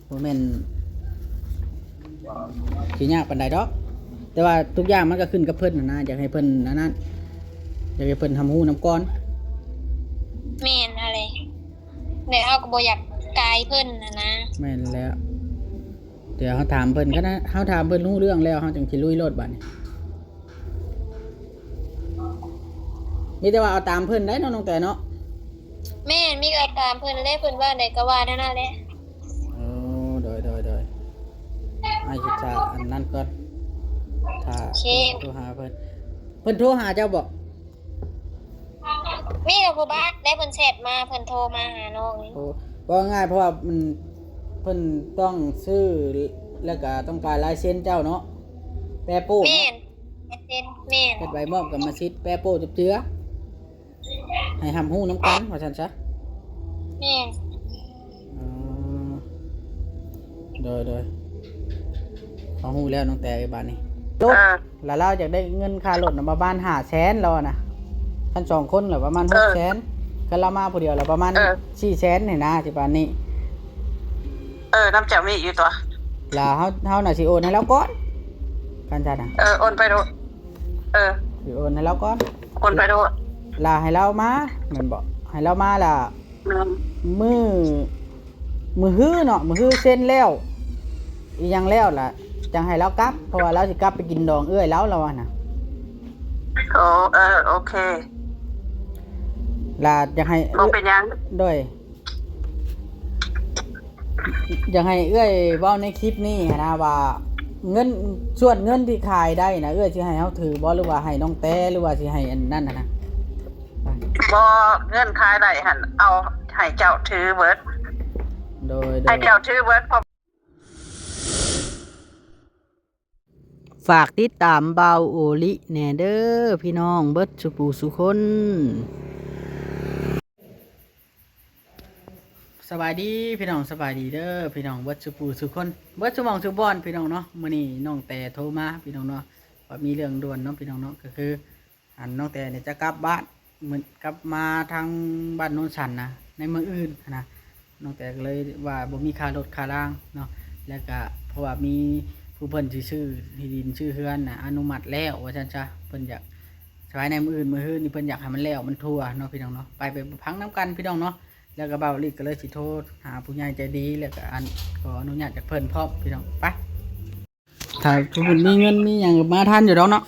ບໍ່ແມ່ນຊິຍາກປານໃດດອກ ແຕ່ວ່າທຸກຢ່າງມັນກໍຂຶ້ນກັບເພິ່ນຫັ້ນນະ ຢາກໃຫ້ເພິ່ນອັນນັ້ນ ຢາກໃຫ້ເພິ່ນຮັບຮູ້ນຳກ່ອນ. ແມ່ນຫັ້ນແຫຼະ ແລະເຮົາກໍບໍ່ຢາກກາຍເພິ່ນຫັ້ນນະ. ແມ່ນແລ້ວ ດຽວເຮົາຖາມເພິ່ນ ຄັນເຮົາຖາມເພິ່ນຮູ້ເລື່ອງແລ້ວ ເຮົາຈັ່ງຊິລຸຍໂລດບາດນີ້. ມີແຕ່ວ່າເອົາຕາມເພິ່ນໄດ໋ເນາະ ນ້ອງແຕເນາະ. ແມ່ນ ມີກໍເອົາຕາມເພິ່ນແຫຼະ ເພິ່ນວ່າໃດກໍວ່າແນວນັ້ນແຫຼະ. ໂອ້ ໂດຍ ໂດຍ ໂດຍ ອ້າຍຊິຖ້າອັນນັ້ນກ່ອນ ຖ້າ ໂອເຄ ໂທຫາເພິ່ນ. ເພິ່ນໂທຫາເຈົ້າບໍ່? ມີແຕ່ຜູ້ບ້ານໄດ້ ເພິ່ນແຊັດມາ ເພິ່ນໂທມາຫານ້ອງນີ້. ໂອ້ ເວົ້າງ່າຍ ເພາະວ່າມັນ ເພິ່ນຕ້ອງຊື້ ແລ້ວກໍຕ້ອງການລາຍເຊັນເຈົ້າເນາະ ແປໂປ້ເນາະ. ແມ່ນ ລາຍເຊັນ ແມ່ນ ເຮັດໃບມອບກຳມະສິດ ແປໂປ້ຈັບເຈື່ອ ໃຫ້ຮັບຮູ້ນຳກັນ ວ່າຊັ້ນຊະ. ແມ່ນ ອໍ ໂດຍ ໂດຍ ເຮົາຮູ້ແລ້ວ ນ້ອງແຕເອີຍ ບາດນີ້ ລົດ ເອີ ລະລາວຢາກໄດ້ເງິນຄ່າລົດນະ ປະມານຫ້າແສນລາວນະ ຄັນສອງຄົນລະປະມານ ເອີ ຫົກແສນ ຄັນລາວມາຜູ້ດຽວລະປະມານ ເອີ ສີ່ແສນນີ້ນະ ຊິປານນີ້. ເອີ ນຳເຈົ້າມີຢູ່ຕົວະ ລະເຮົາ ເຮົານະຊິໂອນໃຫ້ລາວກ່ອນ ຄັນຊັ້ນນະ. ເອີ ໂອນໄປໂລດ ເອີ ຊິໂອນໃຫ້ລາວກ່ອນ ໂອນໄປໂລດ ລະໃຫ້ລາວມາແມ່ນບໍ່? ໃຫ້ລາວມາລະ ອືມ ມື້ ມື້ຮືເນາະ ມື້ຮືເຊັນແລ້ວ ອີ່ຫຍັງແລ້ວລະ ຈັ່ງໃຫ້ລາວກັບ ເພາະວ່າລາວຊິກັບໄປກິນດອງເອື້ອຍລາວ ລາວວ່ານະ. ໂອ ເອີ ໂອເຄ ລະຢາກໃຫ້ ບໍ່ເປັນຫຍັງ ໂດຍ ຢາກໃຫ້ເອື້ອຍເວົ້າໃນຄລິບນີ້ຫັ້ນນະວ່າ ເງິນ ສ່ວນເງິນທີ່ຂາຍໄດ້ນະ ເອື້ອຍຊິໃຫ້ເຮົາຖືບໍ່ ຫຼືວ່າໃຫ້ນ້ອງແຕ ຫຼືວ່າຊິໃຫ້ອັນນັ້ນຫັ້ນນະ? ບໍ່ ເງິນຂາຍໄດ້ຫັ້ນ ເອົາໃຫ້ເຈົ້າຖືເບິດ. ໂດຍ ໂດຍ ໃຫ້ເຈົ້າຖືເບິດ ເພາະ ຝາກຕິດຕາມບ່າວໂອລິແດ່ເດີພີ່ນ້ອງເບິດສູ່ຜູ້ສູ່ຄົນ. ສະບາຍດີພີ່ນ້ອງ ສະບາຍດີເດີພີ່ນ້ອງເບິດສູ່ຜູ້ສູ່ຄົນ ເບິດສູ່ໝ່ອງສູ່ບ່ອນພີ່ນ້ອງເນາະ. ມື້ນີ້ນ້ອງແຕໂທມາພີ່ນ້ອງເນາະ ວ່າມີເລື່ອງດ່ວນເນາະພີ່ນ້ອງເນາະ ກໍຄື ອັນ ນ້ອງແຕນີ້ຈະກັບບ້ານ ມື້ ກັບມາທາງບ້ານໂນນສັນນະ ໃນມື້ອື່ນຫັ້ນນະ. ນ້ອງແຕກໍເລີຍວ່າບໍ່ມີຄ່າລົດຄ່າລາງເນາະ ແລ້ວກະເພາະວ່າມີຜູ້ເພິ່ນຊິຊື້ທີ່ດິນຊື້ເຮືອນນະ ອະນຸມັດແລ້ວວ່າຊັ້ນຊະ ເພິ່ນຢາກ ພາຍໃນມື້ອື່ນມື້ຮືນີ້ ເພິ່ນຢາກໃຫ້ມັນແລ້ວມັນທົ່ວເນາະພີ່ນ້ອງເນາະ. ໄປ ໄປຟັງນຳກັນພີ່ນ້ອງເນາະ. ແລ້ວກໍບ່າວລິກກໍເລີຍຊິໂທຫາຜູ້ໃຫຍ່ໃຈດີ ແລ້ວກໍ ອັນ ຂໍອະນຸຍາດຈາກເພິ່ນພ້ອມພີ່ນ້ອງ ໄປ. ຖ້າເພິ່ນມີເງິນມີຫຍັງກໍມາທັນຢູ່ດອກເນາະ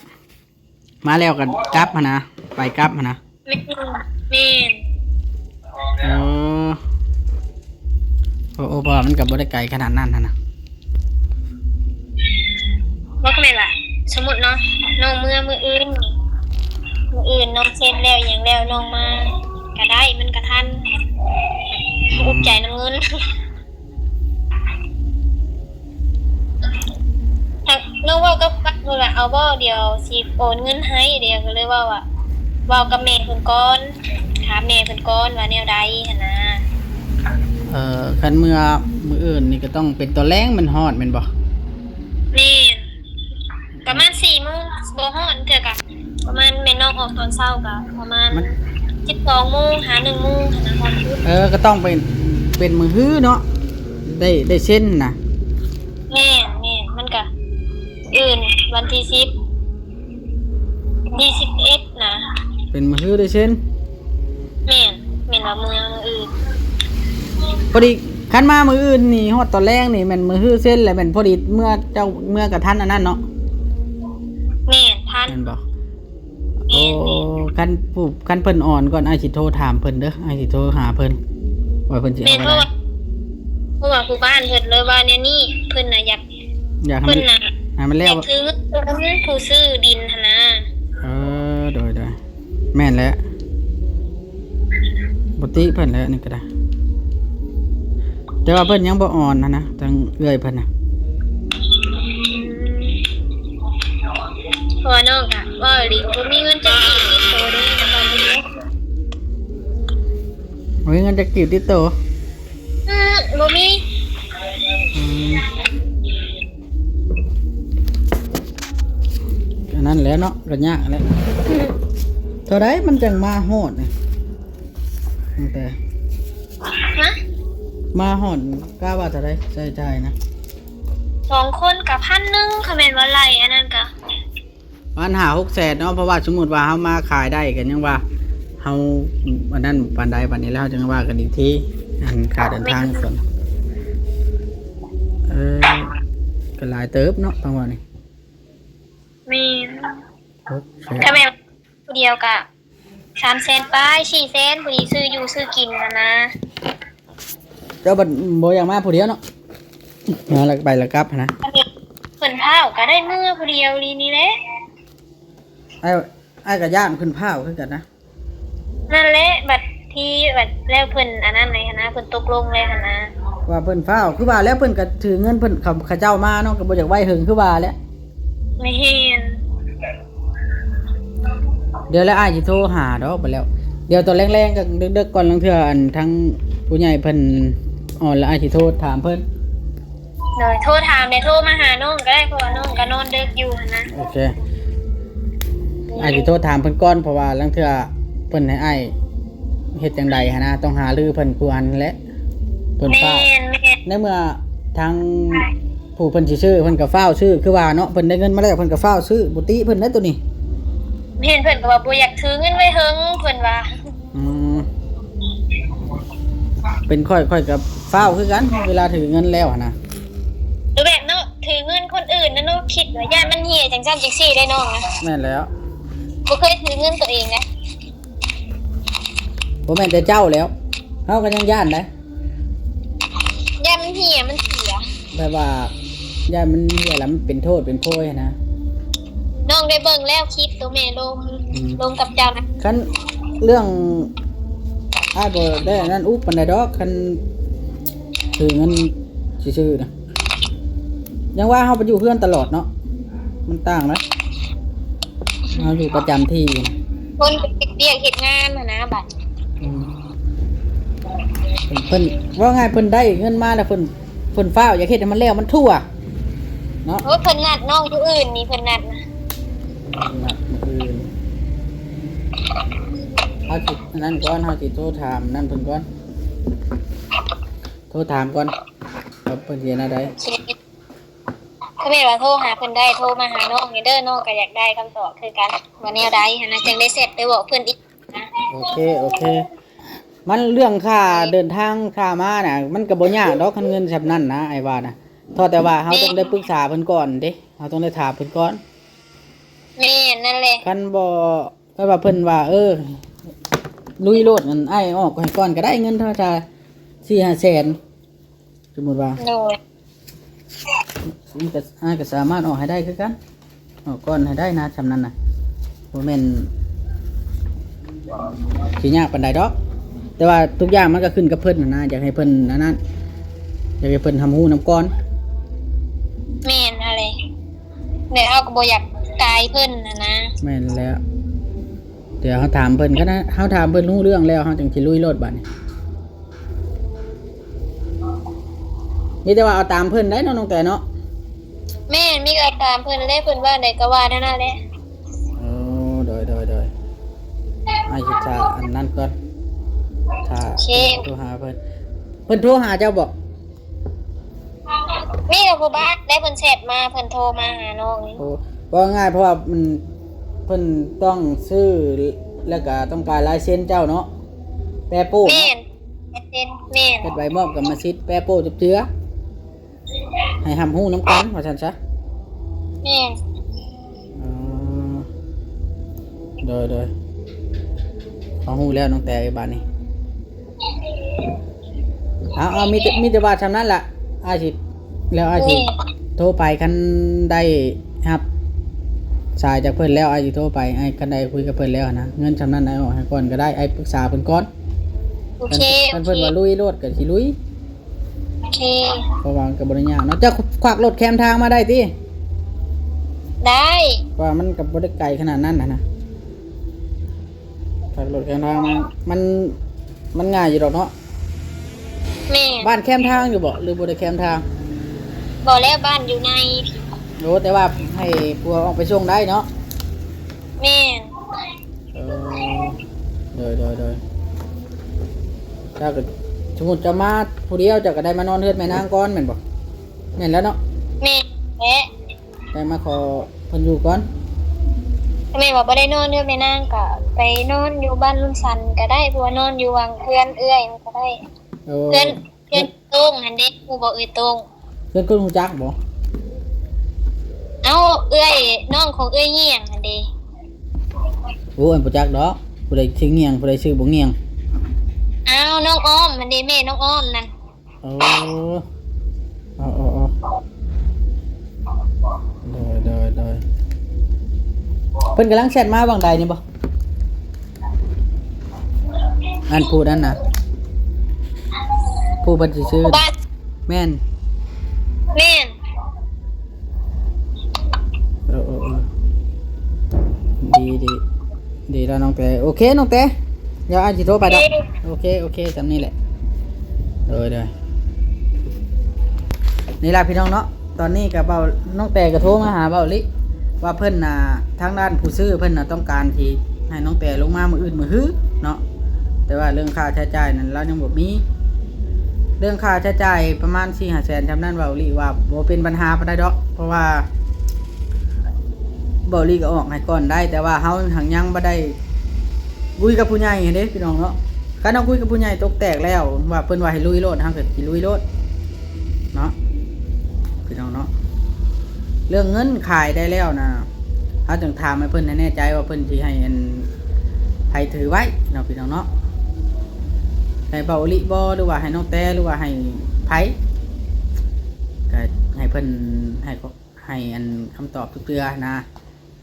ມາແລ້ວກໍກັບຫັ້ນນະ ໄປກັບຫັ້ນນະ. ແມ່ນ ແມ່ນ ເອີ ໂອ້ ເພາະວ່າມັນກໍບໍ່ໄດ້ໄກຂະໜາດນັ້ນຫັ້ນນະ. ບໍ່ ກໍແມ່ນວ່າ ສົມມຸດເນາະ ນ້ອງເມືອມື້ອື່ນ ມື້ອື່ນນ້ອງເຊັນແລ້ວອີ່ຫຍັງແລ້ວ ນ້ອງມາກໍໄດ້ ມັນກໍທັນ ອືມ ອຸກໃຈນຳເງິນ. ທາງນ້ອງເວົ້າກັບ ກັບເພິ່ນວ່າ ເອົາບໍ່ ດຽວຊິໂອນເງິນໃຫ້. ດຽວກໍເລີຍເວົ້າວ່າ ເວົ້າກັບແມ່ເພິ່ນກ່ອນ ຖາມແມ່ເພິ່ນກ່ອນວ່າແນວໃດຫັ້ນນະ. ເອີ ຄັນເມື່ອມື້ອື່ນນີ້ກໍຕ້ອງເປັນຕອນແລງແມ່ນຮອດແມ່ນບໍ່? ແມ່ນ ປະມານສີ່ໂມງ ບໍ່ຮອດເທື່ອກະ ປະມານແມ່ນ້ອງອອກຕອນເຊົ້າກະປະມານ ມັນ ສິບສອງໂມງຫາໜຶ່ງໂມງຫັ້ນນະ ຮອດພຸ້ນ. ເອີ ກໍຕ້ອງເປັນ ເປັນມື້ຮືເນາະ ໄດ້ ໄດ້ເຊັນນະ. ແມ່ນ ແມ່ນ ມັນກະອື່ນວັນທີສິບ ວັນທີສິບເອັດນະ ເປັນມື້ຮືໄດ້ເຊັນ. ແມ່ນ ແມ່ນວ່າເມືອມື້ອື່ນ ພໍດີ ຄັນມາມື້ອື່ນນີ້ ຮອດຕອນແລງນີ້ແມ່ນມື້ຮືເຊັນ ແລ້ວແມ່ນພໍດີເມືອ ເຈົ້າເມືອກະທັນອັນນັ້ນເນາະ. ແມ່ນ ທັນ ແມ່ນບໍ່? ແມ່ນ ໂອ້ ແມ່ນ ຄັນຜູ້ ຄັນເພິ່ນອອນກ່ອນ ອ້າຍຊິໂທຖາມເພິ່ນເດີ ອ້າຍຊິໂທຫາເພິ່ນ ວ່າເພິ່ນຊິເອົາ ແມ່ນ ເພາະວ່າ ເພາະວ່າຜູ້ບ້ານເພິ່ນເລີຍວ່າແນວນີ້ ເພິ່ນນະຢາກ ຢາກໃຫ້ມັນ ເພິ່ນນະ ໃຫ້ມັນແລ້ວ ຢາກຖືເງິນຜູ້ຊື້ດິນຫັ້ນນະ. ເອີ ໂດຍ ໂດຍ ແມ່ນແຫຼະ ບໍ່ຕິເພິ່ນແຫຼະ ອັນນີ້ກໍໄດ້ ແຕ່ວ່າເພິ່ນຍັງບໍ່ອ່ອນຫັ້ນນະ ທາງເອື້ອຍເພິ່ນນະ. ເພາະວ່ານ້ອງກະເວົ້າອີ່ຫຼີ ບໍ່ມີເງິນຈັກກີບຕິດໂຕເດ້ ບໍ່ມີເງິນຈັກກີບຕິດໂຕ. ອື ບໍ່ມີ. ອືມ ອັນນັ້ນແຫຼະເນາະ ກໍຍາກແຫຼະ. ເທົ່າໃດມັນຈັ່ງມາຮອດນີ້ ຕັ້ງແຕ່ ຮະ? ມາຮອດ ກະວ່າເທົ່າໃດ ໃຊ້ຈ່າຍນະ? ສອງຄົນກະພັນໜຶ່ງ ຄັນແມ່ນວ່າໄລ່ອັນນັ້ນກະ ປະມານຫ້າຫົກແສນເນາະ. ເພາະວ່າສົມມຸດວ່າເຮົາມາຂາຍໄດ້ ກະຍັງວ່າເຮົາອັນນັ້ນປານໃດ ບາດນີ້ແລ້ວເຮົາຈຶ່ງວ່າກັນອີກທີ ອັນຄ່າເດີນທາງສ່ວນ ເອີ ກະຫຼາຍເຕີບເນາະ ຟັງວ່ານີ້. ແມ່ນ ຫົກແສນ ຖ້າແມ່ນຜູ້ດຽວກະສາມແສນປາຍ ສີ່ແສນ ພໍດີຊື້ຢູ່ຊື້ກິນຫັ້ນນະ. ເຈົ້າບັດບໍ່ຢາກມາຜູ້ດຽວເນາະ ມາແລ້ວໄປແລ້ວກັບຫັ້ນນະ. ເພິ່ນພ້າວກະໄດ້ເມືອຜູ້ດຽວນີ້ແຫຼະ. ອ້າຍ ອ້າຍກະຢ້ານເພິ່ນພ້າວຄືກັນນະ. ນັ້ນແຫຼະ ບັດທີ ບັດແລ້ວເພິ່ນອັນນັ້ນເລີຍຫັ້ນນະ ເພິ່ນຕົກລົງເລີຍຫັ້ນນະ. ວ່າເພິ່ນຟ້າວ ຄືວ່າແລ້ວ ເພິ່ນກະຖືເງິນເພິ່ນ ເຂົາ ເຂົາເຈົ້າມາເນາະ ກະບໍ່ຢາກໄວ້ເຫິງ ຄືວ່າແຫຼະ. ແມ່ນ ດຽວແລ້ວອ້າຍຊິໂທຫາດອກ ບັດແລ້ວ ດຽວຕອນແລງໆ ກະເດິກໆ ກ່ອນ ລາງເທື່ອອັນທາງຜູ້ໃຫຍ່ເພິ່ນອ່ອນ ແລ້ວອ້າຍຊິໂທຖາມເພິ່ນ. ໂດຍ ໂທຖາມແດ່ ໂທມາຫານ້ອງກະໄດ້ ເພາະວ່ານ້ອງກະນອນເດິກຢູ່ຫັ້ນນະ. ໂອເຄ ອ້າຍຊິໂທຖາມເພິ່ນກ່ອນ ເພາະວ່າລາງເທື່ອເພິ່ນໃຫ້ອ້າຍເຮັດຈັ່ງໃດຫັ້ນນະ ຕ້ອງຫາລືເພິ່ນກ່ອນແຫຼະ ເພິ່ນຟ້າວ. ແມ່ນໆ ໃນເມື່ອທາງຜູ້ເພິ່ນຊິຊື້ ເພິ່ນກະຟ້າວຊື້ ຄືວ່າເນາະ ເພິ່ນໄດ້ເງິນມາແລ້ວ ເພິ່ນກະຟ້າວຊື້ ບໍ່ຕິເພິ່ນແຫຼະໂຕນີ້. ແມ່ນ ເພິ່ນກະວ່າບໍ່ຢາກຖືເງິນໄວ້ເຫິງ ເພິ່ນວ່າ. ອືມ ເປັນຂ້ອຍ ຂ້ອຍກະຟ້າວຄືກັນ ເວລາຖືເງິນແລ້ວຫັ້ນນະ. ແບບເນາະ ຖືເງິນຄົນອື່ນນະເນາະ ຄິດວ່າຢ້ານມັນເຫ່ຍ ຈັ່ງຊັ້ນຈັ່ງຊີ້ໄດ໋ນ້ອງນະ. ແມ່ນແລ້ວ ບໍ່ເຄີຍຖືເງິນໂຕເອງນະ. ບໍ່ແມ່ນແຕ່ເຈົ້າແລ້ວ ເຮົາກະຍັງຢ້ານໄດ໋. ຢ້ານມັນເຫ່ຍ ມັນເສຍ ແບບວ່າຢ້ານມັນເຫ່ຍແລ້ວມັນເປັນໂທດເປັນໂພຍຫັ້ນນະ. ນ້ອງໄດ້ເບິ່ງແລ້ວຄລິບໂຕແມ່ລົງ ອືມ ລົງກັບເຈົ້ານະ. ຄັນເລື່ອງ ອ້າຍບໍ່ໄດ້ອັນນັ້ນອຸປານໃດດອກ ຄັນຖືເງິນຊື່ໆນະ. ຍັງວ່າເຮົາໄປຢູ່ເຮືອນຕະຫຼອດເນາະ ມັນຕ່າງນະ ເຮົາຢູ່ປະຈຳທີ່. ຄົນເຮັດວຽກເຮັດງານຫັ້ນນະ ບັດ ອືມ ເພິ່ນ ເວົ້າງ່າຍເພິ່ນໄດ້ເງິນມາແລ້ວ ເພິ່ນ ເພິ່ນຟ້າວຢາກເຮັດໃຫ້ມັນແລ້ວມັນທົ່ວເນາະ. ໂອ້ ເພິ່ນນັດນ້ອງມື້ອື່ນນີ້ ເພິ່ນນັດນະ ນັດມື້ອື່ນ. ເຮົາຊິອັນນັ້ນກ່ອນ ເຮົາຊິໂທຖາມນັ້ນເພິ່ນກ່ອນ ໂທຖາມກ່ອນວ່າເພິ່ນຊິອັນໃດ. ໂອເຄ ຖ້າແມ່ນວ່າໂທຫາເພິ່ນໄດ້ ໂທມາຫານ້ອງແດ່ເດີ ນ້ອງກະຢາກໄດ້ຄຳຕອບຄືກັນ ວ່າແນວໃດຫັ້ນນະ ຈັ່ງໄດ້ແຊັດໄປບອກເພິ່ນອີກນະ. ໂອເຄ ໂອເຄ ມັນເລື່ອງຄ່າເດີນທາງ ຄ່າມານະ ມັນກະບໍ່ຍາກດອກ ຄັນເງິນຊ່ຳນັ້ນນະ ອ້າຍວ່ານະ. ເທົ່າແຕ່ວ່າເຮົາຕ້ອງໄດ້ປຶກສາເພິ່ນກ່ອນເດ້ ເຮົາຕ້ອງໄດ້ຖາມເພິ່ນກ່ອນ. ແມ່ນ ນັ້ນແຫຼະ ຄັນບໍ່ ແຕ່ວ່າເພິ່ນວ່າ ເອີ ລຸຍໂລດ ອັນ ອ້າຍອອກໃຫ້ກ່ອນກະໄດ້ ເງິນເທົ່າຈະສີ່ຫ້າແສນ ສົມມຸດວ່າ ໂດຍ ມັນກະ ອ້າຍກະສາມາດອອກໃຫ້ໄດ້ຄືກັນ ອອກກ່ອນໃຫ້ໄດ້ນະ ຊ່ຳນັ້ນນະ ບໍ່ແມ່ນຊິຍາກປານໃດດອກ. ແຕ່ວ່າທຸກຢ່າງມັນກະຂຶ້ນກັບເພິ່ນຫັ້ນນະ ຢາກໃຫ້ເພິ່ນອັນນັ້ນ ຢາກໃຫ້ເພິ່ນຮັບຮູ້ນຳກ່ອນ. ແມ່ນຫັ້ນແຫຼະ ແລະເຮົາກະບໍ່ຢາກຕາຍເພິ່ນຫັ້ນນະ. ແມ່ນແລ້ວ ດຽວເຮົາຖາມເພິ່ນ ຄັນເຮົາຖາມເພິ່ນຮູ້ເລື່ອງແລ້ວ ເຮົາຈັ່ງຊິລຸຍໂລດບາດນີ້. ມີແຕ່ວ່າເອົາຕາມເພິ່ນໄດ໋ເນາະ ນ້ອງແຕເນາະ. ແມ່ນ ມີແຕ່ເອົາຕາມເພິ່ນແຫຼະ ເພິ່ນວ່າໃດກະວ່າແນວນັ້ນແຫຼະ. ໂອ້ ໂດຍ ໂດຍ ໂດຍ ອ້າຍຊິຖ້າອັນນັ້ນກ່ອນ ຖ້າ ໂອເຄ ໂທຫາເພິ່ນ. ເພິ່ນໂທຫາເຈົ້າບໍ່? ມີແຕ່ຜູ້ບ້ານໄດ໋ ເພິ່ນແຊັດມາ ເພິ່ນໂທມາຫານ້ອງນີ້. ໂອ້ ເວົ້າງ່າຍ ເພາະວ່າມັນ ເພິ່ນຕ້ອງຊື້ ແລ້ວກະຕ້ອງການລາຍເຊັນເຈົ້າເນາະ ແປໂປ້ເນາະ. ແມ່ນ ລາຍເຊັນ ແມ່ນ ເຮັດໃບມອບກຳມະສິດ ແປໂປ້ຈັບເຈື່ອ ໃຫ້ຮັບຮູ້ນຳກັນວ່າຊັ້ນຊະ. ແມ່ນ ອໍ ໂດຍ ໂດຍ ພໍຮູ້ແລ້ວນ້ອງແຕເອີຍ ບາດນີ້. ເອົາ ເອົາ ມີແຕ່ ມີແຕ່ວ່າຊ່ຳນັ້ນລະ ອ້າຍຊິ ແລ້ວອ້າຍຊິ ແມ່ນ ໂທໄປ ຄັນໄດ້ຮັບສາຍຈາກເພິ່ນແລ້ວ ອ້າຍຊິໂທໄປ ອ້າຍ ຄັນໄດ້ຄຸຍກັບເພິ່ນແລ້ວຫັ້ນນະ ເງິນຊ່ຳນັ້ນອ້າຍອອກໃຫ້ກ່ອນກະໄດ້ ອ້າຍປຶກສາເພິ່ນກ່ອນ. ໂອເຄ ຄັນ ໂອເຄ ເພິ່ນວ່າລຸຍໂລດກະຊິລຸຍ. ໂອເຄ ເພາະວ່າມັນກະບໍ່ໄດ້ຍາກເນາະ ເຈົ້າຂວັກລົດແຄມທາງມາໄດ້ຕິ? ໄດ້ ເພາະວ່າມັນກະບໍ່ໄດ້ໄກຂະໜາດນັ້ນຫັ້ນນະ. ຂວັກລົດແຄມທາງມາ ມັນ ມັນງ່າຍຢູ່ດອກເນາະ. ແມ່ນ ບ້ານແຄມທາງຢູ່ບໍ່ ຫຼືບໍ່ໄດ້ແຄມທາງ? ບໍ່ແລ້ວ ບ້ານຢູ່ໃນ. ໂອ້ ແຕ່ວ່າໃຫ້ຜົວອອກໄປສົ່ງໄດ້ເນາະ. ແມ່ນ ເອີ ໂດຍ ໂດຍ ໂດຍ ເຈົ້າກະ ສົມມຸດເຈົ້າມາຜູ້ດຽວ ເຈົ້າກໍໄດ້ມານອນເຮືອນແມ່ນາງກ່ອນແມ່ນບໍ່? ແມ່ນແລ້ວເນາະ. ແມ່ນແຫຼະ. ໄດ້ມາຂໍເພິ່ນຢູ່ກ່ອນ. ແມ່ນວ່າບໍ່ໄດ້ນອນເຮືອນແມ່ນາງ ກໍໄປນອນຢູ່ບ້ານລຸນສັນກໍໄດ້ ເພາະວ່ານອນຢູ່ຫວ່າງເຮືອນເອື້ອຍກໍໄດ້. ເອີ ເຮືອນ ເຮືອນໂຕ້ງຫັ້ນເດ້ ຮູ້ບໍ່ເອື້ອຍໂຕ້ງ? ເຮືອນຄົນຮູ້ຈັກບໍ່? ເອົ້າ ເອື້ອຍ ນ້ອງຂອງເອື້ອຍຫຍ້ຽງຫັ້ນເດ້. ໂອ້ ອັນບໍ່ຈັກດອກ ຜູ້ໃດຊື່ຫຍ້ຽງ ຜູ້ໃດຊື່ບໍ່ຫຍ້ຽງ. ອ້າວ ນ້ອງອ້ອມຫັ້ນເດ້ ແມ່ນ້ອງອ້ອມນັ້ນ. ໂອ້ ເອີໆໆ ໂດຍໆໆ ເພິ່ນກຳລັງແຊັດມາຫວ່າງໃດນີ້ບໍ່? ອັນຜູ້ນັ້ນນະ ຜູ້ເພິ່ນຊິຊື້. ແມ່ນ ແມ່ນ. ເອີໆໆ ດີໆ ດີແລ້ວນ້ອງແຕ. ໂອເຄນ້ອງແຕ ດຽວອ້າຍຊິໂທໄປດອກ. ໂອເຄ ໂອເຄ ໂອເຄ ສ່ຳນີ້ແຫຼະ. ໂດຍໆ ນີ້ລະພີ່ນ້ອງເນາະ. ຕອນນີ້ກໍເບົາ ນ້ອງແຕກໍໂທມາຫາເບົາອີ່ຫຼີ ວ່າເພິ່ນນະ ທາງດ້ານຜູ້ຊື້ເພິ່ນນະ ຕ້ອງການທີ່ໃຫ້ນ້ອງແຕລົງມາມື້ອື່ນມື້ຮືເນາະ. ແຕ່ວ່າເລື່ອງຄ່າໃຊ້ຈ່າຍນັ້ນລາວຍັງບໍ່ມີ. ເລື່ອງຄ່າໃຊ້ຈ່າຍປະມານສີ່ຫ້າແສນ ຊ່ຳນັ້ນ ເບົາອີ່ຫຼີວ່າບໍ່ເປັນບັນຫາປານໃດດອກ ເພາະວ່າ ເບົາອີ່ຫຼີກໍອອກໃຫ້ກ່ອນໄດ້ ແຕ່ວ່າເຮົາຫັ້ນຍັງບໍ່ໄດ້ຄຸຍກັບຜູ້ໃຫຍ່ເດ້ພີ່ນ້ອງເນາະ. ຄັນເຮົາຄຸຍກັບຜູ້ໃຫຍ່ຕົກແຕກແລ້ວ ວ່າເພິ່ນວ່າໃຫ້ລຸຍໂລດ ເຮົາກໍຊິລຸຍໂລດເນາະ ພີ່ນ້ອງເນາະ. ເລື່ອງເງິນຂາຍໄດ້ແລ້ວນະ ເຮົາຈຶ່ງຖາມໃຫ້ເພິ່ນໃຫ້ແນ່ໃຈວ່າເພິ່ນຊິໃຫ້ອັນໃຜຖືໄວ້ເນາະ ພີ່ນ້ອງເນາະ. ໃຫ້ເບົາອີ່ຫຼີບໍ່ ຫຼືວ່າໃຫ້ນ້ອງແຕ ຫຼືວ່າໃຫ້ໃຜ ກໍໃຫ້ເພິ່ນໃຫ້ ໃຫ້ອັນຄຳຕອບທຸກເທື່ອນະ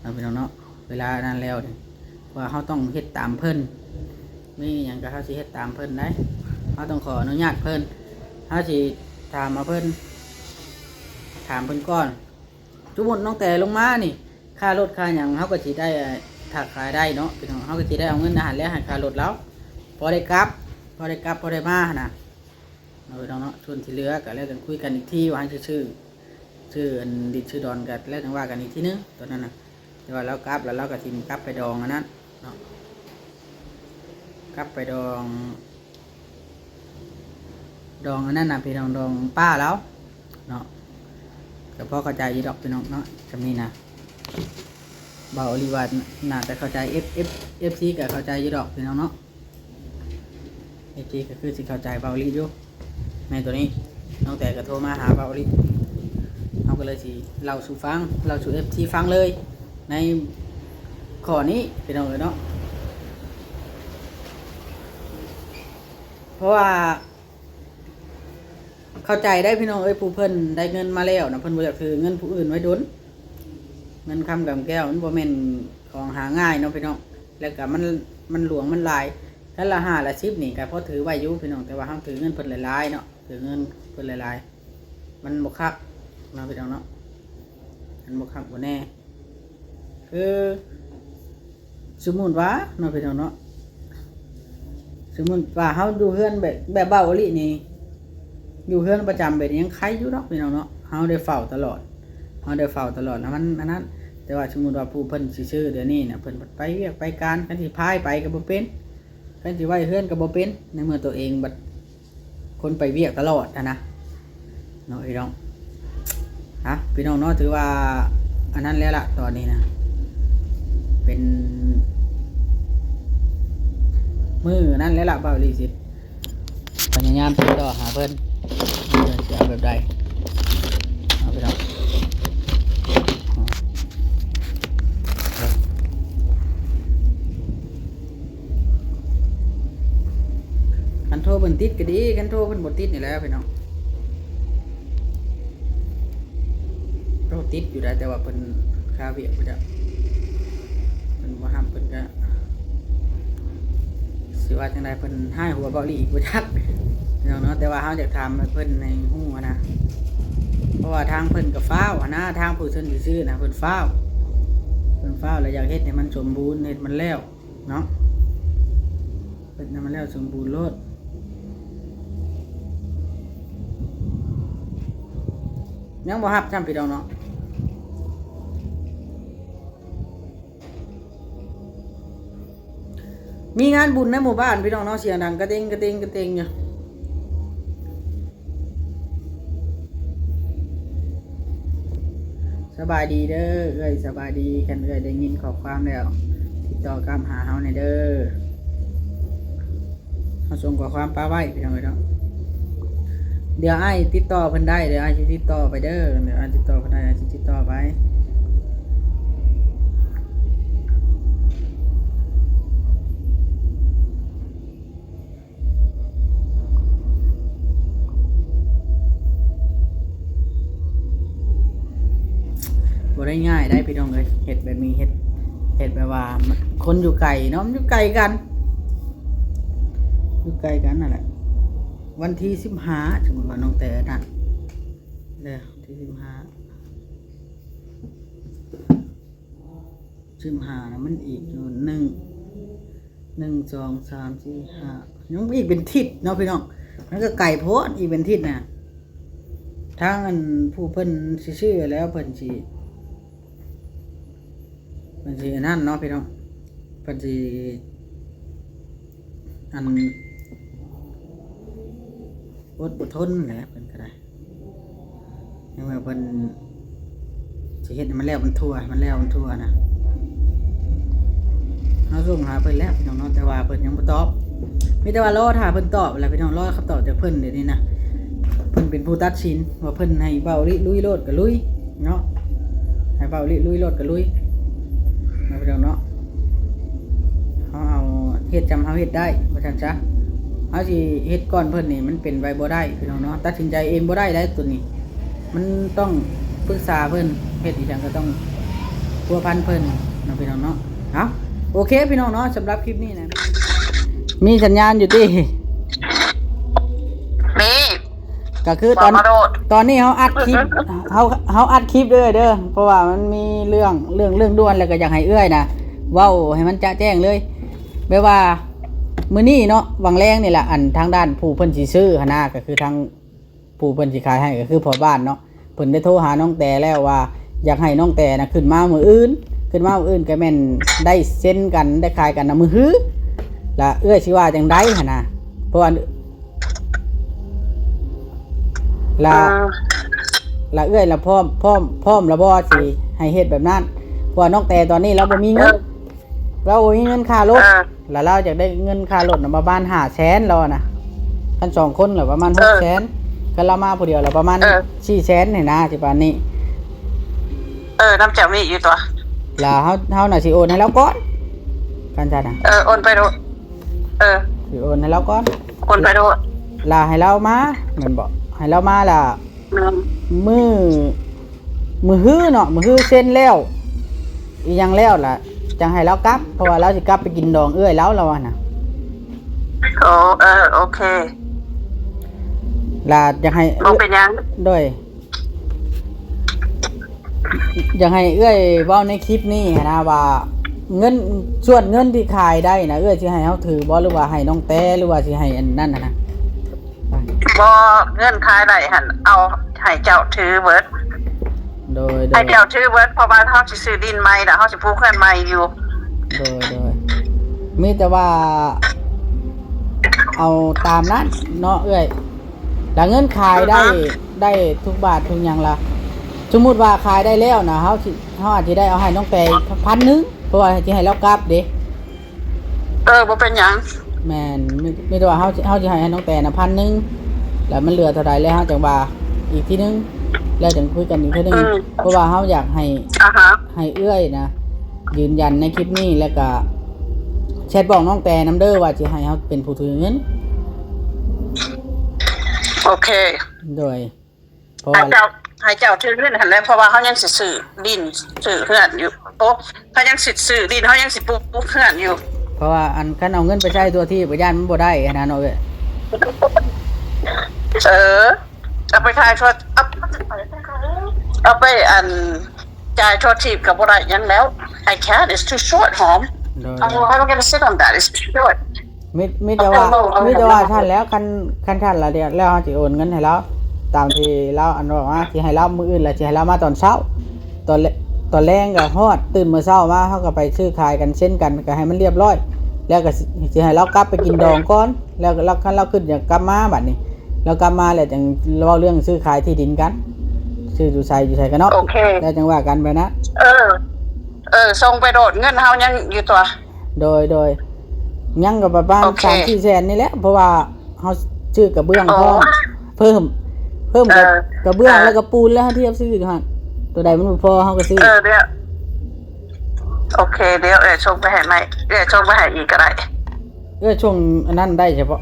ເນາະ ພີ່ນ້ອງເນາະ. ເວລານັ້ນແລ້ວນີ້ ວ່າເຮົາຕ້ອງເຮັດຕາມເພິ່ນ ມີຫຍັງກໍເຮົາຊິເຮັດຕາມເພິ່ນໄດ໋. ເຮົາຕ້ອງຂໍອະນຸຍາດເພິ່ນ ເຮົາຊິຖາມວ່າເພິ່ນ ຖາມເພິ່ນກ່ອນ. ສົມມຸດນ້ອງແຕລົງມານີ້ ຄ່າລົດຄ່າຫຍັງເຮົາກໍຊິໄດ້ ຖ້າຂາຍໄດ້ເນາະ ພີ່ນ້ອງ ເຮົາກໍຊິໄດ້ເອົາເງິນໃນຫັ້ນແຫຼະ ໃຫ້ຄ່າລົດລາວ ພໍໄດ້ກັບ ພໍໄດ້ກັບ ພໍໄດ້ມາຫັ້ນນະ. ເນາະ ພີ່ນ້ອງເນາະ ສ່ວນທີ່ເຫຼືອກໍແລ້ວຈັ່ງຄຸຍກັນອີກທີວ່າເຮົາຊິຊື້ ຊື້ອັນດິນຊື້ດອນກໍແລ້ວຈັ່ງວ່າກັນອີກທີໜຶ່ງຕອນນັ້ນນະ. ແຕ່ວ່າລາວກັບແລ້ວ ລາວກໍຊິກັບໄປດອງອັນນັ້ນເນາະ ກັບໄປດອງ ດອງອັນນັ້ນນະ ໄປດອງ ດອງປ້າລາວເນາະ. ກໍພໍເຂົ້າໃຈຢູ່ດອກ ພີ່ນ້ອງເນາະ ຊ່ຳນີ້ນະ. ເບົາອີ່ຫຼີວ່າໜ້າຈະເຂົ້າໃຈ ເອັຟ ເອັຟ ເອັຟຊີ ກໍເຂົ້າໃຈຢູ່ດອກ ພີ່ນ້ອງເນາະ. ເອັຟຊີກໍຄືຊິເຂົ້າໃຈເບົາອີ່ຫຼີຢູ່ ໃນໂຕນີ້. ນ້ອງແຕກໍໂທມາຫາເບົາອີ່ຫຼີ ເຮົາກໍເລີຍຊິເລົ່າສູ່ຟັງ ເລົ່າສູ່ ເອັຟຊີ ຟັງເລີຍ ໃນຂໍ້ນີ້ ພີ່ນ້ອງເອີຍເນາະ. ເພາະວ່າ ເຂົ້າໃຈໄດ໋ພີ່ນ້ອງເອີຍ ຜູ້ເພິ່ນໄດ້ເງິນມາແລ້ວນະ ເພິ່ນບໍ່ຢາກຖືເງິນຜູ້ອື່ນໄວ້ດົນ. ເງິນຄຳກຳແກ້ວມັນບໍ່ແມ່ນຂອງຫາງ່າຍເນາະພີ່ນ້ອງ ແລ້ວກໍມັນ ມັນຫຼວງມັນຫຼາຍ. ຄັນລະຫ້າລະສິບນີ້ກໍພໍຖືໄວ້ຢູ່ພີ່ນ້ອງ ແຕ່ວ່າເຮົາຖືເງິນເພິ່ນຫຼາຍໆເນາະ ຖືເງິນເພິ່ນຫຼາຍໆ ມັນບໍ່ຄັກເນາະພີ່ນ້ອງເນາະ ມັນບໍ່ຄັກບໍ່ແນ່. ຄື ສົມມຸດວ່າເນາະພີ່ນ້ອງເນາະ ສົມມຸດວ່າເຮົາຢູ່ເຮືອນແບບ ແບບເບົາອີ່ຫຼີນີ້ ຢູ່ເຮືອນປະຈຳແບບນີ້ຍັງໄຄຢູ່ດອກພີ່ນ້ອງເນາະ ເຮົາໄດ້ເຝົ້າຕະຫຼອດ ເຮົາໄດ້ເຝົ້າຕະຫຼອດ ແລ້ວມັນອັນນັ້ນ. ແຕ່ວ່າສົມມຸດວ່າຜູ້ເພິ່ນຊິຊື້ດຽວນີ້ນະ ເພິ່ນໄປວຽກໄປການ ຄັນຊິພາຍໄປກໍບໍ່ເປັນ ຄັນຊິໄວ້ເຮືອນກໍບໍ່ເປັນ ໃນເມື່ອຕົວເອງບັດ ຄົນໄປວຽກຕະຫຼອດຫັ້ນນະເນາະ ພີ່ນ້ອງ. ອ່ະ ພີ່ນ້ອງເນາະ ຖືວ່າອັນນັ້ນແລ້ວລະ ຕອນນີ້ນະ ເປັນມື້ນັ້ນແລ້ວລະ ເບົາອີ່ຫຼີຊິພະຍາຍາມຕິດຕໍ່ຫາເພິ່ນ ເພິ່ນຊິເອົາແບບໃດ ເອົາ ພີ່ນ້ອງ. ຄັນໂທເພິ່ນຕິດກໍດີ ຄັນໂທເພິ່ນບໍ່ຕິດນີ້ແຫຼະພີ່ນ້ອງ ໂທຕິດຢູ່ໄດ໋ ແຕ່ວ່າເພິ່ນຄາວຽກພຸ້ນແຫຼະ ເພິ່ນບໍ່ຮັບ ເພິ່ນກະ ຊິວ່າຈັ່ງໃດ ເພິ່ນຮ້າຍຫົວເບົາອີ່ຫຼີອີກບໍ່ຈັກພີ່ນ້ອງເນາະ. ແຕ່ວ່າເຮົາຢາກຖາມໃຫ້ເພິ່ນໃຫ້ຮູ້ຫັ້ນນະ ເພາະວ່າທາງເພິ່ນກໍຟ້າວຫັ້ນນະ ທາງຜູ້ເພິ່ນຊິຊື້ນະ ເພິ່ນຟ້າວ ເພິ່ນຟ້າວ ແລ້ວຢາກເຮັດໃຫ້ມັນສົມບູນ ເຮັດມັນແລ້ວ ເນາະ ເຮັດໃຫ້ມັນແລ້ວສົມບູນໂລດ. ຍັງບໍ່ຮັບຊ້ຳພີ່ນ້ອງເນາະ. ມີງານບຸນໃນໝູ່ບ້ານພີ່ນ້ອງເນາະ ສຽງດັງກະຕິງ ກະຕິງ ກະຕິງຢູ່. ສະບາຍດີເດີເອື້ອຍ ສະບາຍດີ. ຄັນເອື້ອຍໄດ້ຍິນຂໍ້ຄວາມແລ້ວ ຕິດຕໍ່ກັບຫາເຮົາແດ່ເດີ. ເຮົາສົ່ງຂໍ້ຄວາມປະໄວ້ ພີ່ນ້ອງເອີຍເນາະ. ດຽວອ້າຍຕິດຕໍ່ເພິ່ນໄດ້ ດຽວອ້າຍຊິຕິດຕໍ່ໄປເດີ. ດຽວອ້າຍຕິດຕໍ່ເພິ່ນໄດ້ ອ້າຍຊິຕິດຕໍ່ໄປ. ບໍ່ໄດ້ງ່າຍໄດ໋ພີ່ນ້ອງເອີຍ ເຮັດແບບນີ້ ເຮັດ ເຮັດແບບວ່າ ຄົນຢູ່ໄກເນາະ ມັນຢູ່ໄກກັນ ຢູ່ໄກກັນນັ້ນແຫຼະ. ວັນທີສິບຫ້າ ສົມມຸດວ່ານ້ອງແຕນະ ເດີ ວັນທີສິບຫ້າ ສິບຫ້ານະ ມັນອີກຢູ່ ໜຶ່ງ ໜຶ່ງ ສອງ ສາມ ສີ່ ຫ້າ ຍັງອີກເປັນທິດເນາະພີ່ນ້ອງ. ມັນກໍໄກໂພດ ອີກເປັນທິດນະ. ທາງອັນຜູ້ເພິ່ນຊິຊື້ແລ້ວ ເພິ່ນຊິ ເພິ່ນຊິອັນນັ້ນເນາະພີ່ນ້ອງ ເພິ່ນຊິອັນ ອົດບໍ່ທົນແຫຼະ ເພິ່ນກໍໄດ້ ໃນເມື່ອເພິ່ນຊິເຮັດໃຫ້ມັນແລ້ວມັນທົ່ວ ໃຫ້ມັນແລ້ວມັນທົ່ວນະ. ເຮົາສົ່ງຫາເພິ່ນແລ້ວພີ່ນ້ອງເນາະ ແຕ່ວ່າເພິ່ນຍັງບໍ່ຕອບ. ມີແຕ່ວ່າລໍຖ້າເພິ່ນຕອບແຫຼະພີ່ນ້ອງ ລໍຄຳຕອບຈາກເພິ່ນດຽວນີ້ນະ. ເພິ່ນເປັນຜູ້ຕັດສິນວ່າເພິ່ນໃຫ້ເວົ້າລິ ລຸຍໂລດກໍລຸຍເນາະ ໃຫ້ເວົ້າລິ ລຸຍໂລດກໍລຸຍເນາະພີ່ນ້ອງເນາະ. ເຮົາເອົາເຮັດຈຳເຮົາເຮັດໄດ້ວ່າຊັ້ນຊະ. ເຮົາຊິເຮັດກ່ອນເພິ່ນນີ້ມັນເປັນໄປບໍ່ໄດ້ພີ່ນ້ອງເນາະ ຕັດສິນໃຈເອງບໍ່ໄດ້ໄດ໋ໂຕນີ້. ມັນຕ້ອງປຶກສາເພິ່ນ ເຮັດອີ່ຫຍັງກໍຕ້ອງພົວພັນເພິ່ນເນາະພີ່ນ້ອງເນາະ. ເອົາ ໂອເຄພີ່ນ້ອງເນາະ ສຳລັບຄລິບນີ້ນະ ມີສັນຍານຢູ່ຕິ? ມີ ກໍຄືຕອນ ເວົ້າມາໂລດ ຕອນນີ້ເຮົາອັດຄລິບ ເຮົາ ເຮົາອັດຄລິບເດີ ເດີ ເພາະວ່າມັນມີເລື່ອງ ເລື່ອງ ເລື່ອງດ່ວນ ແລ້ວກໍຢາກໃຫ້ເອື້ອຍນະ ເວົ້າໃຫ້ມັນຈະແຈ້ງເລີຍ. ແບບວ່າມື້ນີ້ເນາະ ຫວ່າງແລງນີ້ລະ ອັນທາງດ້ານຜູ້ເພິ່ນຊິຊື້ຫັ້ນນະ ກໍຄືທາງ ຜູ້ເພິ່ນຊິຂາຍໃຫ້ກໍຄືພໍ່ບ້ານເນາະ ເພິ່ນໄດ້ໂທຫານ້ອງແຕແລ້ວວ່າ ຢາກໃຫ້ນ້ອງແຕນະຂຶ້ນມາມື້ອື່ນ ຂຶ້ນມາມື້ອື່ນກໍແມ່ນໄດ້ເຊັນກັນ ໄດ້ຂາຍກັນນະມື້ຮື ລະເອື້ອຍຊິວ່າຈັ່ງໃດຫັ້ນນະ. ເພາະວ່າ ລະ ອ່າ ລະເອື້ອຍລະພ້ອມ ພ້ອມ ພ້ອມລະບໍ່ຊິໃຫ້ເຮັດແບບນັ້ນ? ເພາະວ່ານ້ອງແຕຕອນນີ້ລາວບໍ່ມີເງິນ ເອີ ລາວບໍ່ມີເງິນຄ່າລົດ ເອີ ລະລາວຢາກໄດ້ເງິນຄ່າລົດນະປະມານຫ້າແສນລາວນະ ຄັນສອງຄົນລະປະມານ ເອີ ຫົກແສນ ຄັນລາວມາຜູ້ດຽວລະປະມານ ເອີ ສີ່ແສນນີ້ນະ ຊິປານນີ້. ເອີ ນຳເຈົ້າມີຢູ່ຕົວະ ລະເຮົາ ເຮົານະຊິໂອນໃຫ້ລາວກ່ອນ ຄັນຊັ້ນນະ ເອີ ໂອນໄປໂລດ ເອີ ຊິໂອນໃຫ້ລາວກ່ອນ ໂອນໄປໂລດ ລະໃຫ້ລາວມາແມ່ນບໍ່ ໃຫ້ລາວມາລະ ແມ່ນ ມື້ ມື້ຮືເນາະ ມື້ຮືເຊັນແລ້ວ ອີ່ຫຍັງແລ້ວລະ ຈັ່ງໃຫ້ລາວກັບ ເພາະວ່າລາວຊິກັບໄປກິນດອງເອື້ອຍລາວ ລາວວ່ານະ. ໂອ້ ເອີ ໂອເຄ ລະຢາກໃຫ້ ບໍ່ເປັນຫຍັງ ໂດຍ ຢາກໃຫ້ເອື້ອຍເວົ້າໃນຄລິບນີ້ຫັ້ນນະວ່າ ເງິນ ສ່ວນເງິນທີ່ຂາຍໄດ້ນະ ເອື້ອຍຊິໃຫ້ເຮົາຖືບໍ່ ຫຼືວ່າໃຫ້ນ້ອງແຕ ຫຼືວ່າຊິໃຫ້ອັນນັ້ນຫັ້ນນະ? ບໍ່ ເງິນຂາຍໄດ້ຫັ້ນ ເອົາໃຫ້ເຈົ້າຖືເບິດ. ໂດຍ ໂດຍ ໃຫ້ເຈົ້າຖືເບິດ ເພາະວ່າເຮົາຊິຊື້ດິນໃໝ່ ແລ້ວເຮົາຊິປູກເຮືອນໃໝ່ຢູ່. ໂດຍ ໂດຍ ມີແຕ່ວ່າເອົາຕາມນັ້ນເນາະເອື້ອຍ ລະເງິນຂາຍໄດ້ ອືຮຶ ໄດ້ທຸກບາດທຸກຫຍັງລະ ສົມມຸດວ່າຂາຍໄດ້ແລ້ວນະ ເຮົາຊິ ເຮົາອາດຊິໄດ້ເອົາໃຫ້ນ້ອງແຕພັນໜຶ່ງ ເພາະວ່າຊິໃຫ້ລາວກັບເດ້. ເອີ ບໍ່ເປັນຫຍັງ ແມ່ນ ມີ ມີແຕ່ວ່າເຮົາ ເຮົາຊິໃຫ້ ໃຫ້ນ້ອງແຕນະພັນໜຶ່ງ ແລ້ວມັນເຫຼືອເທົ່າໃດແລ້ວເຮົາຈັ່ງວ່າອີກທີໜຶ່ງ ແລ້ວຈັ່ງຄຸຍກັນອີກເທື່ອໜຶ່ງ ອືມ ເພາະວ່າເຮົາຢາກໃຫ້ ອ່າຮະ ໃຫ້ເອື້ອຍນະຢືນຢັນໃນຄລິບນີ້ ແລ້ວກະແຊັດບອກນ້ອງແຕນຳເດີວ່າຊິໃຫ້ເຮົາເປັນຜູ້ຖືເງິນ. ໂອເຄ ໂດຍ ເພາະວ່າ ໃຫ້ເຈົ້າ ໃຫ້ເຈົ້າຖືເງິນຫັ້ນແຫຼະ ເພາະວ່າເຮົາຍັງຊິຊື້ດິນຊື້ເຮືອນຢູ່ ໂອ້ ເຮົາຍັງຊິຊື້ດິນ ເຮົາຍັງຊິປູກເຮືອນຢູ່ ເພາະວ່າອັນ ຄັນເອົາເງິນໄປໃຊ້ທົ່ວທີບກໍຢ້ານມັນບໍ່ໄດ້ຫັ້ນນະເນາະເອີຍ. ເອີ ເອົາໄປຂາຍທົ່ວ ເອົາ ເອົາໄປອັນ ຈ່າຍທົ່ວທີບກໍບໍ່ໄດ້ຫຍັງແລ້ວ. I can't, it's too short, Hom. ໂດຍ I'm not gonna sit on that, it's too short. ມີ ມີແຕ່ວ່າ ມີແຕ່ວ່າຊັ້ນແລ້ວ ຄັນ ຄັນຊັ້ນລະ ແລ້ວ ແລ້ວເຮົາຊິໂອນເງິນໃຫ້ລາວ ຕາມທີ່ລາວອັນເວົ້າມາ ຊິໃຫ້ລາວມື້ອື່ນລະ ຊິໃຫ້ລາວມາຕອນເຊົ້າ ຕອນແລ ຕອນແລງກໍຮອດ ຕື່ນມື້ເຊົ້າມາ ເຮົາກໍໄປຊື້ຂາຍກັນ ເຊັນກັນ ກໍໃຫ້ມັນລຽບລ້ອຍ ແລ້ວກໍຊິ ຊິໃຫ້ລາວກັບໄປກິນດອງກ່ອນ ແລ້ວ ແລ້ວຄັນລາວຄິດຢາກກັບມາ ບັດນີ້ລາວກັບມາແລ້ວ ຈັ່ງເວົ້າເລື່ອງຊື້ຂາຍທີ່ດິນກັນ. ຊື້ຢູ່ໃສຢູ່ໃສກໍເນາະ ໂອເຄ ແລ້ວຈັ່ງວ່າກັນໄປນະ ເອີ ເອີ ສົ່ງໄປໂລດ ເງິນເຮົາຍັງຢູ່ຕົວະ ໂດຍ ໂດຍ ຍັງກໍປະມານ ໂອເຄ ສາມສີ່ແສນນີ້ແຫຼະ ເພາະວ່າເຮົາຊື້ກະເບື້ອງ ອໍ ພ້ອມ ເພີ່ມ ເພີ່ມກະ ເອີ ກະເບື້ອງ ເອີ ແລ້ວກະປູນ ແລ້ວເຮົາທຽບຊື້ຢູ່ຫັ້ນ ໂຕໃດມັນບໍ່ພໍເຮົາກໍຊື້ ເອີ ດຽວ ໂອເຄ ດຽວເອື້ອຍສົ່ງໄປໃຫ້ໃໝ່ ເອື້ອຍສົ່ງໄປໃຫ້ອີກກໍໄດ້ ເອື້ອຍສົ່ງອັນນັ້ນໄດ້ສະເພາະ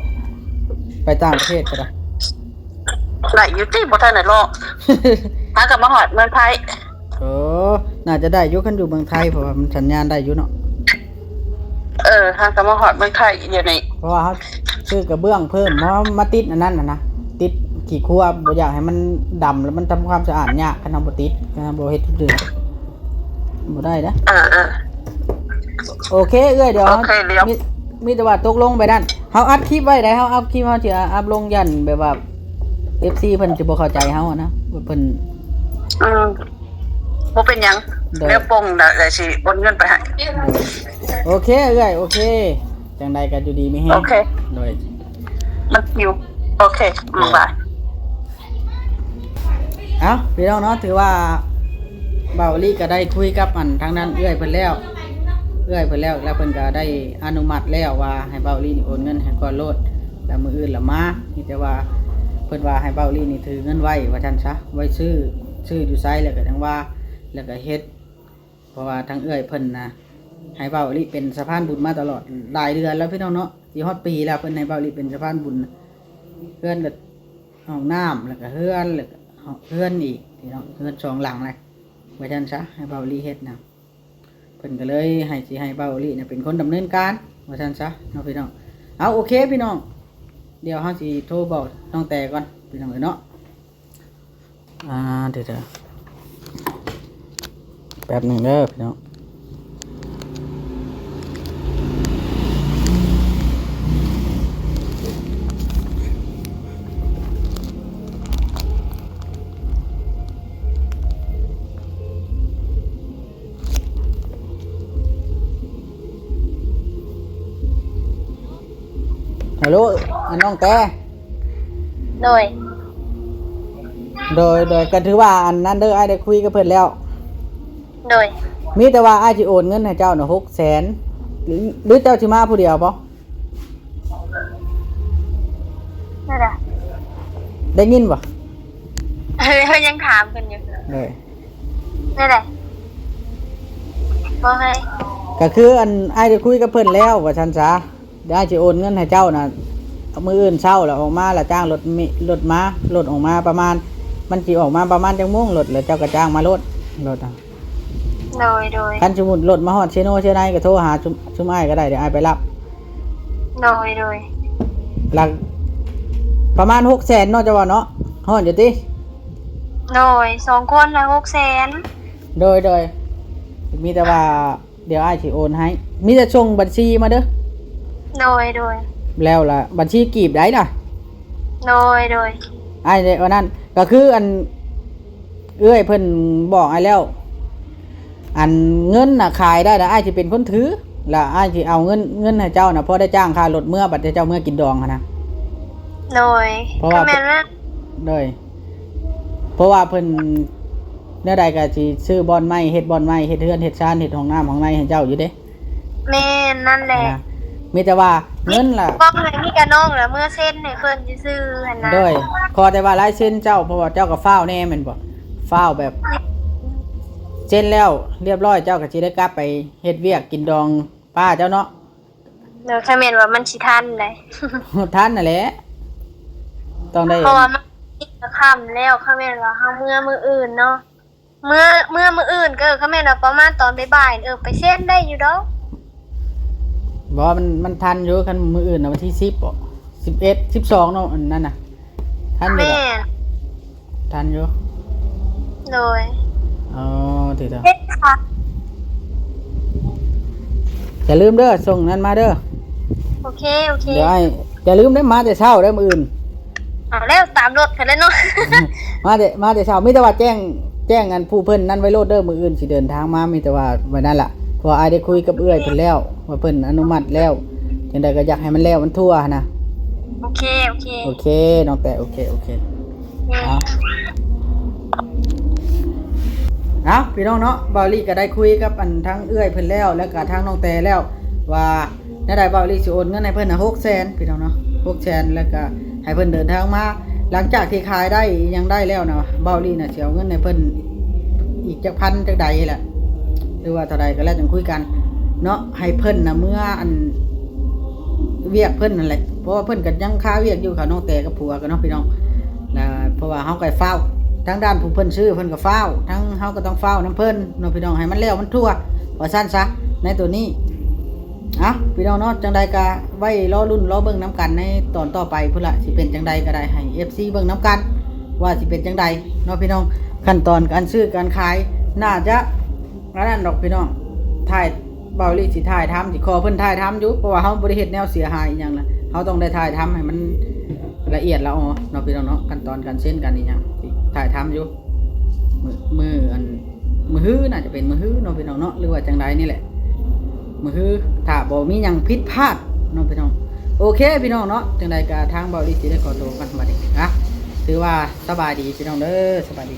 ໄປຕ່າງປະເທດກໍໄດ້ ໄດ້ຢູ່ຕິ ບໍ່ທັນໄດ້ລອງ ຫາກໍມາຮອດເມືອງໄທ ເອີ ໜ້າຈະໄດ້ຢູ່ ຄັນຢູ່ເມືອງໄທ ເພາະວ່າມັນສັນຍານໄດ້ຢູ່ເນາະ ເອີ ຫາກໍມາຮອດເມືອງໄທດຽວນີ້ ເພາະວ່າເຮົາຊື້ກະເບື້ອງເພີ່ມ ເຮົາມາຕິດອັນນັ້ນນະ ຕິດຂີ້ຄົວ ບໍ່ຢາກໃຫ້ມັນດຳ ແລ້ວມັນທຳຄວາມສະອາດຍາກ ຄັນເຮົາບໍ່ຕິດ ຄັນເຮົາບໍ່ເຮັດທຸກເດືອນ ບໍ່ໄດ້ເດ້ ເອີ ເອີ ໂອເຄເອື້ອຍ ດຽວ ໂອເຄ ດຽວ ມີ ມີແຕ່ວ່າຕົກລົງໄປນັ້ນ ເຮົາອັດຄລິບໄວ້ໃດ ເຮົາອັດຄລິບ ເຮົາຊິອັບລົງ ຢ້ານແບບວ່າ ເອັຟຊີ ເພິ່ນຊິບໍ່ເຂົ້າໃຈເຮົານະ ເພິ່ນ ອືມ ບໍ່ເປັນຫຍັງ ໂດຍ ແນວປົງນະ ແລ້ວຊິໂອນເງິນໄປໃຫ້ ໂດຍ ໂອເຄເອື້ອຍ ໂອເຄ ຈັ່ງໃດກໍຢູ່ດີມີແຮງ ໂອເຄ ໂດຍ ມັນຢູ່ ໂອເຄ ບາຍ ເອົ້າ ພີ່ນ້ອງເນາະ ຖືວ່າບ່າວອີ່ຫຼີກໍໄດ້ຄຸຍກັບອັນທາງນັ້ນເອື້ອຍເພິ່ນແລ້ວ ເອື້ອຍເພິ່ນແລ້ວ ແລ້ວເພິ່ນກໍໄດ້ອະນຸມັດແລ້ວວ່າໃຫ້ບ່າວອີ່ຫຼີນີ້ໂອນເງິນໃຫ້ກ່ອນໂລດ ແລ້ວມື້ອື່ນລະມາ ມີແຕ່ວ່າເພິ່ນວ່າໃຫ້ບ່າວອີ່ຫຼີນີ້ຖືເງິນໄວ້ວ່າຊັ້ນຊະ ໄວ້ຊື້ ຊື້ຢູ່ໃສແລ້ວກໍຈັ່ງວ່າ ແລ້ວກໍເຮັດ ເພາະວ່າທາງເອື້ອຍເພິ່ນນະ ໃຫ້ບ່າວອີ່ຫຼີເປັນສະພານບຸນມາຕະຫຼອດຫຼາຍເດືອນແລ້ວ ພີ່ນ້ອງເນາະ ຊິຮອດປີແລ້ວ ເພິ່ນໃຫ້ບ່າວອີ່ຫຼີເປັນສະພານບຸນ ເຮືອນກໍ ຫ້ອງນ້ຳ ແລ້ວກໍເຮືອນ ແລ້ວກໍເຮືອນອີກ ພີ່ນ້ອງ ເຮືອນສອງຫຼັງເລີຍ ວ່າຊັ້ນຊະ ໃຫ້ບ່າວອີ່ຫຼີເຮັດນະ ເພິ່ນກໍເລີຍໃຫ້ ຊິໃຫ້ບ່າວອີ່ຫຼີນະເປັນຄົນດຳເນີນການ ວ່າຊັ້ນຊະເນາະ ພີ່ນ້ອງ ເອົາ ໂອເຄ ພີ່ນ້ອງ ດຽວເຮົາຊິໂທບອກນ້ອງແຕກ່ອນ ພີ່ນ້ອງເອີຍເນາະ. ອ່າ ດຽວ ແປັບໜຶ່ງເດີພີ່ນ້ອງ. ຮັລໂຫຼ ອັນນ້ອງແຕ ໂດຍ ໂດຍ ໂດຍ ກໍຖືວ່າອັນນັ້ນເດີ ອ້າຍໄດ້ຄຸຍກັບເພິ່ນແລ້ວ ໂດຍ ມີແຕ່ວ່າອ້າຍຊິໂອນເງິນໃຫ້ເຈົ້ານະ ຫົກແສນ ຫຼື ຫຼືເຈົ້າຊິມາຜູ້ດຽວບໍ່? ແນວໃດ? ໄດ້ຍິນບໍ່? ເອີ ເຮົາຍັງຖາມເພິ່ນຢູ່ ໂດຍ ແນວໃດ? ບໍ່ເຄີຍ ກໍຄືອັນ ອ້າຍໄດ້ຄຸຍກັບເພິ່ນແລ້ວວ່າຊັ້ນຊະ ດຽວອ້າຍຊິໂອນເງິນໃຫ້ເຈົ້ານະ ມື້ອື່ນເຊົ້າລະອອກມາ ລະຈ້າງລົດເມ ລົດມາ ລົດອອກມາປະມານ ມັນຊິອອກມາປະມານຈັກໂມງ ລົດ ລະເຈົ້າກໍຈ້າງມາໂລດ ລົດນະ ໂດຍ ໂດຍ ຄັນສົມມຸດລົດມາຮອດເຊໂນເຊໄນກໍໂທຫາຊຸມ ຊຸມອ້າຍກໍໄດ້ ດຽວອ້າຍໄປຮັບ ໂດຍ ໂດຍ ລະປະມານຫົກແສນເນາະ ເຈົ້າວ່າເນາະ ຮອດຢູ່ຕິ? ໂດຍ ສອງຄົນລະຫົກແສນ ໂດຍ ໂດຍ ມີແຕ່ວ່າ ດຽວອ້າຍຊິໂອນໃຫ້ ມີແຕ່ສົ່ງບັນຊີມາເດີ ໂດຍ ໂດຍ ແລ້ວລະ ບັນຊີກີບໃດລະ? ໂດຍ ໂດຍ ອ້າຍໄດ້ ອັນນັ້ນ ກໍຄືອັນ ເອື້ອຍເພິ່ນບອກອ້າຍແລ້ວ ອັນເງິນນະຂາຍໄດ້ນະ ອ້າຍຊິເປັນຄົນຖື ລະອ້າຍຊິເອົາເງິນ ເງິນໃຫ້ເຈົ້ານະ ພໍໄດ້ຈ້າງຄ່າລົດເມືອ ບັດເຈົ້າເມືອກິນດອງຫັ້ນນະ ໂດຍ ເພາະວ່າ ກໍແມ່ນແລ້ວ ໂດຍ ເພາະວ່າເພິ່ນ ແນວໃດກໍຊິຊື້ບ່ອນໃໝ່ ເຮັດບ່ອນໃໝ່ ເຮັດເຮືອນເຮັດຊານ ເຮັດຫ້ອງນ້ຳຫ້ອງໃນໃຫ້ເຈົ້າຢູ່ເດ້. ແມ່ນ ນັ້ນແຫຼະ ນະ ມີແຕ່ວ່າເງິນລະ ບອກໃຫ້ມີກະນ້ອງລະເມືອເຊັນໃຫ້ເພິ່ນຊື່ໆຫັ້ນນະ. ໂດຍ ຂໍແຕ່ວ່າລາຍເຊັນເຈົ້າ ເພາະວ່າເຈົ້າກໍຟ້າວແດ່ແມ່ນບໍ່? ຟ້າວແບບເຊັນແລ້ວລຽບຮ້ອຍ ເຈົ້າກໍຊິໄດ້ກັບໄປເຮັດວຽກກິນດອງປ້າເຈົ້າເນາະ. ໂດຍ ຄັນແມ່ນວ່າມັນຊິທັນໃດ໋. ທັນຫັ້ນແຫຼະ ຕ້ອງໄດ້ ເພາະວ່າມັນກໍຄ່ຳແລ້ວ ຄັນແມ່ນວ່າເຮົາເມືອມື້ອື່ນເນາະ. ເມືອ ເມືອມື້ອື່ນກໍ ເອີ ຄັນແມ່ນວ່າປະມານຕອນບ່າຍໆ ເອີ ໄປເຊັນໄດ້ຢູ່ດອກ. ບໍ່ ມັນ ມັນທັນຢູ່ ຄັນມື້ອື່ນນະ ວັນທີສິບບໍ ສິບເອັດ ສິບສອງເນາະ ອັນນັ້ນນະ ທັນຢູ່ດອກ. ແມ່ນ ທັນຢູ່ ໂດຍ ອໍ ຖືກແລ້ວ ເຮັດຄ່ະ ຢ່າລືມເດີ ສົ່ງນັ້ນມາເດີ. ໂອເຄ ໂອເຄ ດຽວອ້າຍ ຢ່າລືມເດີ ມາແຕ່ເຊົ້າເດີມື້ອື່ນ. ເອົາແລ້ວ ຕາມລົດເພິ່ນແລ້ວເນາະ ມາແຕ່ ມາແຕ່ເຊົ້າ ມີແຕ່ວ່າແຈ້ງ ແຈ້ງອັນຜູ້ເພິ່ນນັ້ນໄວ້ໂລດເດີ ມື້ອື່ນຊິເດີນທາງມາ ມີແຕ່ວ່າໄວ້ນັ້ນລະ ເພາະວ່າອ້າຍໄດ້ຄຸຍກັບເອື້ອຍເພິ່ນແລ້ວ ວ່າເພິ່ນອະນຸມັດແລ້ວ ຈັ່ງໃດກໍຢາກໃຫ້ມັນແລ້ວມັນທົ່ວຫັ້ນນະ. ໂອເຄ ໂອເຄ ໂອເຄ ນ້ອງແຕ ໂອເຄ ໂອເຄ ໂອເຄ ເອົາ. ເອົາ ພີ່ນ້ອງເນາະ ບ່າວລີກໍໄດ້ຄຸຍກັບອັນທາງເອື້ອຍເພິ່ນແລ້ວ ແລ້ວກໍທາງນ້ອງແຕແລ້ວ ວ່າແນວໃດບ່າວລີຊິໂອນເງິນໃຫ້ເພິ່ນນະ ຫົກແສນ ພີ່ນ້ອງເນາະ ຫົກແສນ ແລ້ວກໍໃຫ້ເພິ່ນເດີນທາງມາ. ຫຼັງຈາກທີ່ຂາຍໄດ້ອີ່ຫຍັງໄດ້ແລ້ວນະ ບ່າວລີນະຊິເອົາເງິນໃຫ້ເພິ່ນອີກຈັກພັນຈັກໃດແຫຼະ ຫຼືວ່າເທົ່າໃດກໍແລ້ວຈັ່ງຄຸຍກັນເນາະ ໃຫ້ເພິ່ນນະເມືອອັນ ວຽກເພິ່ນນັ້ນແຫຼະ ເພາະວ່າເພິ່ນກໍຍັງຄາວຽກຢູ່ ຂ້ານ້ອງແຕກັບຜົວກັນເນາະ ພີ່ນ້ອງ ແລ້ວເພາະວ່າເຮົາກໍຟ້າວ ທາງດ້ານຜູ້ເພິ່ນຊື້ເພິ່ນກໍຟ້າວ ທາງເຮົາກໍຕ້ອງຟ້າວນຳເພິ່ນເນາະ ພີ່ນ້ອງ ໃຫ້ມັນແລ້ວມັນທົ່ວ ວ່າຊັ້ນຊະ ໃນໂຕນີ້. ເອົາ ພີ່ນ້ອງເນາະ ຈັ່ງໃດກໍໄວ້ລໍລຸ້ນລໍເບິ່ງນຳກັນໃນຕອນຕໍ່ໄປພຸ້ນລະ ຊິເປັນຈັ່ງໃດກໍໄດ້ ໃຫ້ເອັຟຊີເບິ່ງນຳກັນ ວ່າຊິເປັນຈັ່ງໃດເນາະ ພີ່ນ້ອງ. ຂັ້ນຕອນການຊື້ການຂາຍ ໜ້າຈະ ອັນນັ້ນດອກ ພີ່ນ້ອງ ຖ່າຍ ບ່າວລີຊິຖ່າຍທຳ ຊິຂໍເພິ່ນຖ່າຍທຳຢູ່ ເພາະວ່າເຮົາບໍ່ໄດ້ເຮັດແນວເສຍຫາຍອີ່ຫຍັງນະ ເຮົາຕ້ອງໄດ້ຖ່າຍທຳໃຫ້ມັນລະອຽດລະອໍເນາະ ພີ່ນ້ອງເນາະ ຂັ້ນຕອນການເຊັນກັນອີ່ຫຍັງ ຊິຖ່າຍທຳຢູ່ ມື້ ມື້ອັນ ມື້ຮື ໜ້າຈະເປັນມື້ຮືເນາະ ພີ່ນ້ອງເນາະ ຫຼືວ່າຈັ່ງໃດນີ້ແຫຼະ ມື້ຮື ຖ້າບໍ່ມີຫຍັງຜິດພາດເນາະ ພີ່ນ້ອງ. ໂອເຄ ພີ່ນ້ອງເນາະ ຈັ່ງໃດກໍທາງບ່າວລີຊິໄດ້ຂໍໂຕກ່ອນບັດນີ້ນະ ຖືວ່າສະບາຍດີ ພີ່ນ້ອງເດີ ສະບາຍດີ.